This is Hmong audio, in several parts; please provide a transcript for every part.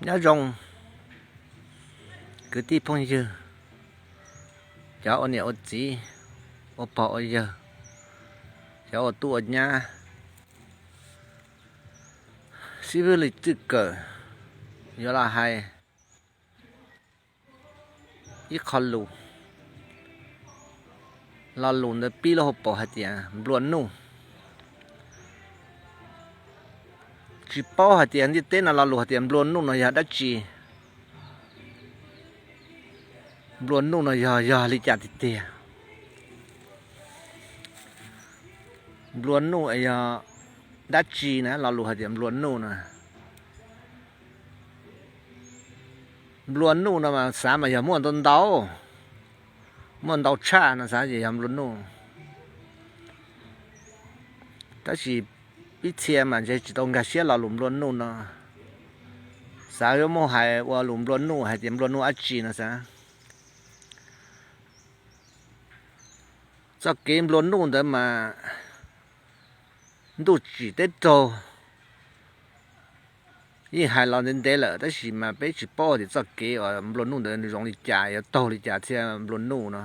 Nyob zoo kwv tij phooj ywg, cov ua niam ua txiv, ua pog ua yawg, cov ua tub ua nyab, xib fwb li Txwj Kawm yuav los hais ib qho lus. Lo lus ntawd pib lub hauv paus hais tias nplua nuj. Tsis paub hais tias ntiaj teb no lo lus hais tias nplua nuj no yog dab tsi, nplua nuj no yog yog li cas tiag tiag. Nplua nuj yog dab tsi na, lo lus hais tias nplua nuj no. Nplua nuj no mas xav mas yog muaj ntau ntau, muaj ntau tshaj no xav ces yog nplua nuj. Tab sis ib txhia mas ntshe tsis tau nkag siab lo lus nplua nuj no, xav yuav muab hais ua lus nplua nuj hais tias nplua nuj dab tsi no xav. Txoj kev nplua nuj ntawd mas ntuj tsim teb raug yeej hais los ntev ntev lawm, tab sis mas peb tsis paub tias txoj kev uas nplua nuj ntawd nws zoo li cas, yuav taug li cas thiaj nplua nuj no.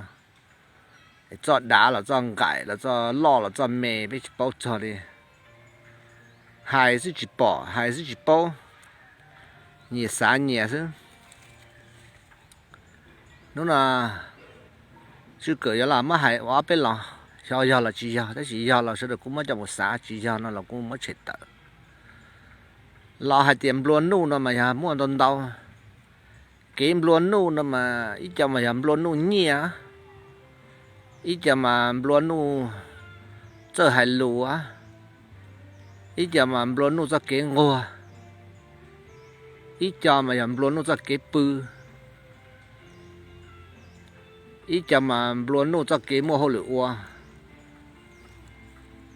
Txoj dav los txoj nqaim los txoj loj los txoj me peb tsis paub txog li. Hais xwb tsis pom, hais xwb tsis paub, nyias xav nyias xwb. Hnub no Tswj Kawm yuav los muab hais ua ob peb los, xyov yog los tsis yog, tab sis yog los sawv daws kuj muab coj mus xav, tsis yog no los kuj muab tshem tawm. Los hais tias nplua nuj no mas yog muaj ntau ntau. Kev nplua nuj no mas ib co mas yog nplua nuj nyiaj, ib co mas nplua nuj txawj hais lus, ib co mas nplua nuj txoj kev nquag, ib co mas yog nplua nuj txoj kev pw, ib co mas nplua nuj txoj kev muaj hauj lwm ua.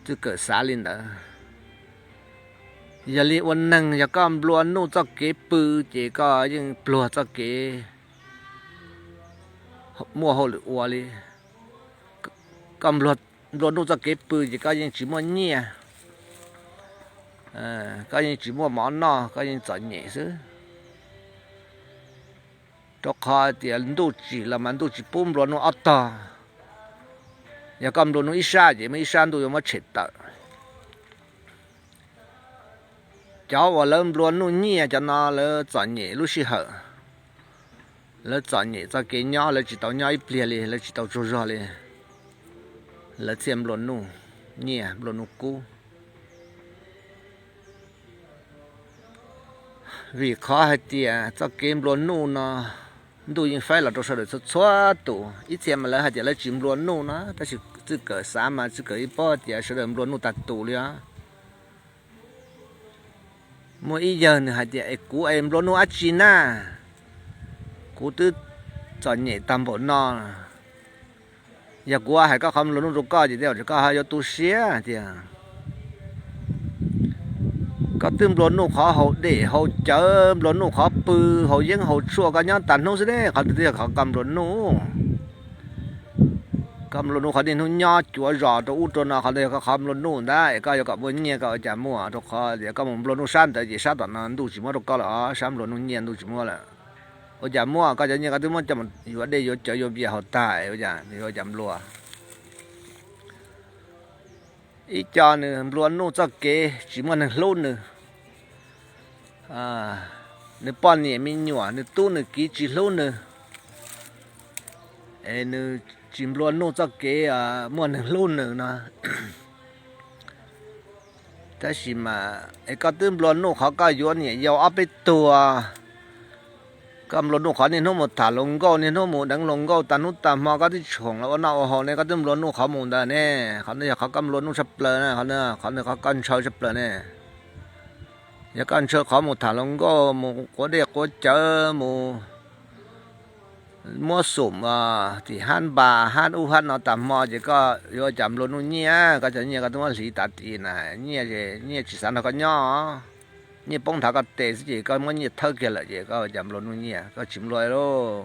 Tswj Kawm xav li ntawd. Yog li ua neeg, yog koj nplua nuj txoj kev pw ces koj yeej pluag txoj kev muaj hauj lwm ua li. Koj nplua nuj txoj kev pw ces koj yeej tsis muaj nyiaj, koj yeej tsis muaj mov noj, koj yeej txom nyem xwb. Rau qhov tias ntuj tsim los mas ntuj tsis pub nplua nuj ob tog. Yog koj nplua nuj ib sab ces muaj ib sab ntuj yuav muab tshem tawm. Cov uas lawv nplua nuj nyiaj cov no lawv txom nyem lub sij hawm, lawv txom nyem txoj kev nyob, lawv tsis tau nyob ib pliag li, lawv tsis tau tsaug zog li, lawv thiaj nplua nuj nyiaj nplua nuj kub. Vim qhov hais tias txoj kev nplua nuj no ntuj yeej faib los rau sawv daws txhua txhua tus. Ib txhia mas lawv hais tias lawv tsis nplua nuj no, tab sis Tswj Kawm xav mas Tswj Kawm yeej paub tias sawv daws nplua nuj tag tus li os. Muaj ib yawg nws hais tias es kuv es nplua nuj dab tsi na, kuv twb txom nyem tag npaum no. Yog kuv hais koj qhov nplua nuj rau koj ces tej zaum koj ho yuav tu siab tias koj twb nplua nuj qhov haus dej haus cawv, nplua nuj qhov pw, haus yeeb haus tshuaj, koj nyob tag hnub xwb ne, qhov twg twb yog qhov koj nplua nuj. Koj nplua nuj qhov niaj hnub nyob cuav zos rau ub rau no, qhov ntawd yog koj qhov nplua nuj ntag. Es koj yuav kom muaj nyiaj koj ua cas muaj, rau qhov tias koj mus nplua nuj sab ntawd ces sab tom no ntuj tsis muab rau koj lawm os, sab nplua nuj nyiaj ntuj tsis muab lawm. Ua cas muaj, koj cov nyiaj koj twb muab coj mus yuav dej yuav cawv yuav vias haus tag, ua cas nws yuav ua cas nplua? Ib co nws nplua nuj txoj kev tsis muaj neeg hlub nws, nws poj niam me nyuam nws tub nws kiv tsis hlub nws, es nws tsis nplua nuj txoj kev muaj neeg hlub nws no. Tab sis mas es koj twb nplua nuj qhov koj yuav niam yau ob peb tuag, koj nplua nuj qhov niaj hnub mus tham hluas nkauj, niaj hnub mus deev hluas nkauj tag hnub tag hmo, koj twb tsis khoom los ua noj ua haus ne, koj twb nplua nuj qhov mus ntawd ne. Qhov ntawd yog qhov koj nplua nuj tshaj plaws na, qhov ntawd yog qhov koj ntshaw tshaj plaws ne. Yog koj ntshaw qhov mus tham hluas nkauj, mus quav dej quav cawv, mus muab xum tim hab npas hab ub hab no tag hmo ces koj yuav ua cas nplua nuj nyiaj? Koj cov nyiaj koj twb muab hliv tav tis na, nyiaj, nyiaj tsis xav nrog koj nyob, nyiaj poob nthav koj tes xwb ces koj muab nyiaj thawb kiag lawm ces koj ua cas nplua nuj nyiaj? Koj tsis nplua lauj.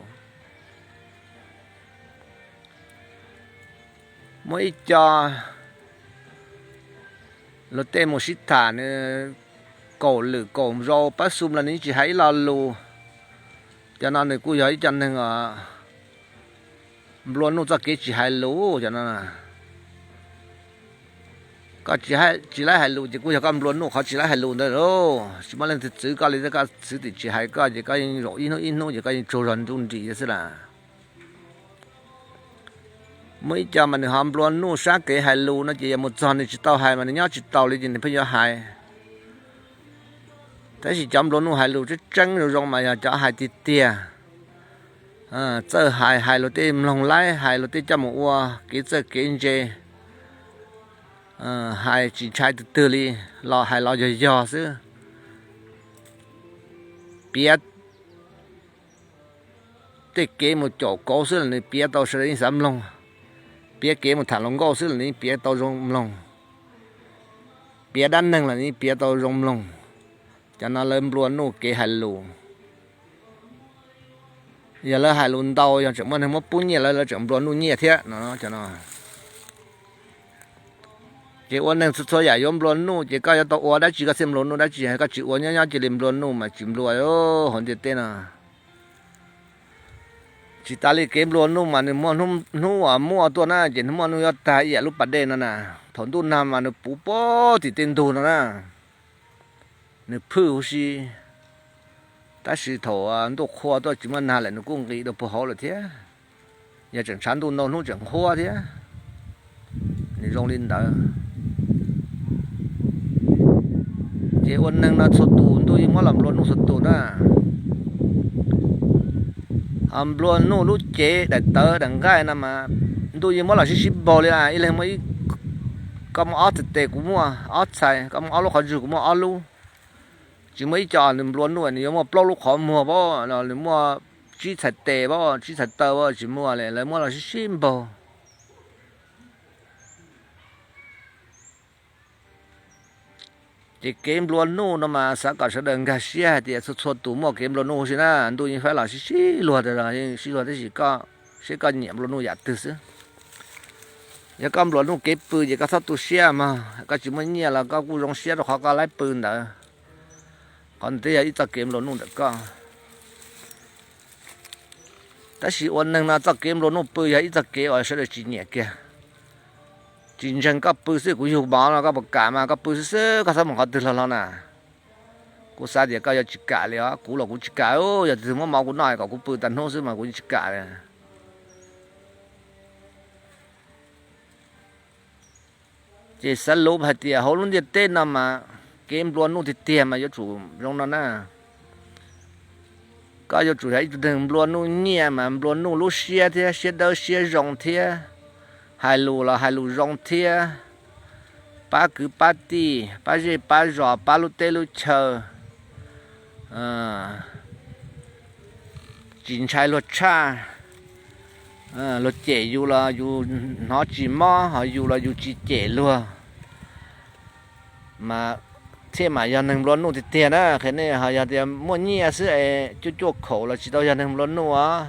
Muaj ib co luag tej mus sib tham, nws kaum lwm kaum zaus pab xum los nws tsis hais ib lo lus. Cov no nws kuj yog ib co neeg nplua nuj txoj kev tsis hais lus cov no. Koj tsis laib hais lus ces kuj yog koj nplua nuj qhov tsis laib hais lus ntawd lauj. Tsis muaj leej twg txwv koj li, koj txwv tim tsis hais koj ces koj yeej zaum ib hnub ib hnub ces koj yeej tsaug zog ntuj nris xwb las. Muaj ib co mas nws ho nplua nuj sab kev hais lus no ces yog mus txog nws tsis tau hais mas nws nyob tsis taus li ces nws pheej yuav hais. Tab sis cov nplua nuj hais lus tseeb tseeb zoo zoo mas yog cov hais tiag tiag, txawj hais, hais luag tej mloog laib, hais luag tej coj mus ua kev txawj kev ntse, hais tsis ntshai twg twg li, los hais los yog yog xwb. Piav tej kev mus caum kauv xwb los nws piav tau sawv daws yeej xav mloog. Piav kev mus tham hluas nkauj xwb los nws yeej piav tau zoo mloog. Piav dab neeg los nws yeej piav tau zoo mloog. Cov no lawv nplua nuj kev hais lus. Yog lawv hais lus ntau yog tseem muaj neeg muab pub nyiaj lawv, lawv tseem nplua nuj nyiaj thiab no. Ces ua neeg txhua txhua yam yuav nplua nuj ces koj yuav tau ua dab tsi koj thiaj nplua nuj dab tsi, koj tsis ua nyob nyob cia li nplua nuj mas tsis nplua hauv ntiaj teb no. Tsis tas li kev nplua nuj mas nws muaj hnub uas muaj tuaj na ces hnub muaj hnub yuav tag ib yam lub pas dej no na. Thaum ntuj nag mas nws puv puag tim tej ntug no na, nws phwj huv si. Tab sis thaum ntuj qhua tuaj tsis muaj nag lawm nws kuj nqis dua puag hauv lawm thiab. Yog tseem tshav ntuj ntau hnub tseem nqhuab thiab. Nws zoo li ntawd. Ces ua neeg no txhua tus ntuj yeej muab los nplua nuj txhua tus na. Ho nplua nuj lub cev daim tawv daim nqaij no mas ntuj yeej muab los sib sib npaug li. Ib leeg muaj, koj muaj ob txhais tes kuv muaj ob txhais, koj muaj ob lub qhov ntswg kuv muaj ob lub. Tsis muaj ib co nws nplua nuj nws yuav muaj plaub lub qhov muag pab los nws muaj tsib txhais tes pab tsib txhais taw pab, tsis muaj li, lawv muab los sib sib npaug. Ces kev nplua nuj no mas xav kom sawv daws nkag siab hais tias txhua txhua tus muaj kev nplua nuj huv si na, ntuj yeej faib los sib sib luag tas zog, yeej sib luag tab sis koj, seb koj nyiam nplua nuj yam twg xwb. Yog koj nplua nuj kev pw ces koj txhob tu siab mog, koj tsis muaj nyiaj los koj kuj zoo siab rau qhov koj laib pw ntawd. Qhov ntawd twb yog ib txoj kev nplua nuj ntawm koj. Tab sis ua neeg no txoj kev nplua nuj pw yog ib txoj kev uas sawv daws tsis nyiam kiag. Tsis ntseeg koj pw xwb, kuv yug mov no koj puas kam mas koj pw xwb xwb, koj txhob mus qhov twg hlo hlo na. Kuv xav tias koj yuav tsis kam li os, kuv los kuv tsis kam, yog tus twg muab mov kuv noj kom kuv pw tag hnub xwb mas kuv yeej tsis kam li. Ces xav lus hais tias hauv lub ntiaj teb no mas kev nplua nuj tiag tiag mas yuav tsum zoo no na. Koj yuav tsum yog ib tug neeg nplua nuj nyiaj mas nplua nuj lub siab thiab, siab dawb siab zoo thiab, hais lus los hais lus zoo thiab, pab kwv pab tij, pab zej pab zos, pab lub teb lub chaw, tsis ntshai luag tshaj. Luag cem yus los yus hnov tsis mob, ho yus los yus tsis cem luag, mas thiaj mam yog neeg nplua nuj tiag tiag na. Qhia nej, ho yog tias muaj nyiaj xwb es cuaj cuaj khaum los tsis tau yog neeg nplua nuj os.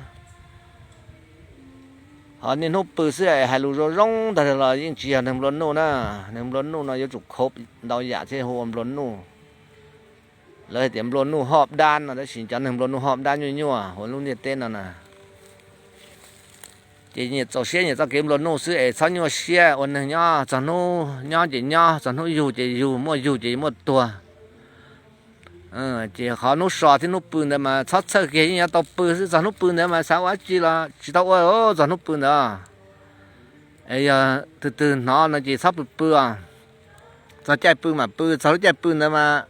Ho niaj hnub pw xwb es hais lus zoo zoo ntag los yeej tsis yog neeg nplua nuj na. Neeg nplua nuj no yuav tsum khov ntau yam thiaj hu ua nplua nuj. Lawv hais tias nplua nuj hoj dab no, tab sis cov neeg nplua nuj hoj dab nyuaj nyuaj hauv lub ntiaj teb no na. Ces nyias txaus siab nyias txoj kev nplua nuj xwb es txhob nyuaj siab. Ua neeg nyob txog hnub nyob ces nyob, txog hnub yug ces yug, muaj yug ces muaj tuag. Ces qhov hnub so thiab hnub pw ntawd mas txhob txhawj kiag, yeej yuav tau pw xwb. Txog hnub pw ntawd mas xav ua dab tsi los tsis tau ua txog hnub pw ntawd. Es yog tus twg hnov no ces txhob pw pw os. Txog caij pw mam pw, txog lub caij pw ntawd mas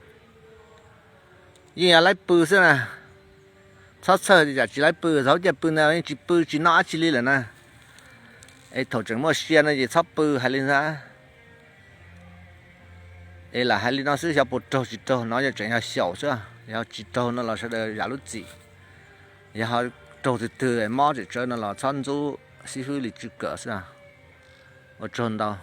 yeej yog laib pw xwb na. Txhob txhawj tias tsis laib pw, txog lub caij pw ntawd yeej tsis pw tsis noj dab tsi li lawm na. Es thaum tseem muaj sia no ces txhob pw hais li ntag. Es lam hais li no xwb, xyov puas raug tsis raug no yog tseem yog xyaum xwb, yog tsis raug no los sawv daws zam lub txim. Yog ho raug twg twg mob tseem tsawv no los txhob ntxub xib fwb Lis Tswv Kawm xwb. Ua tsaug ntau.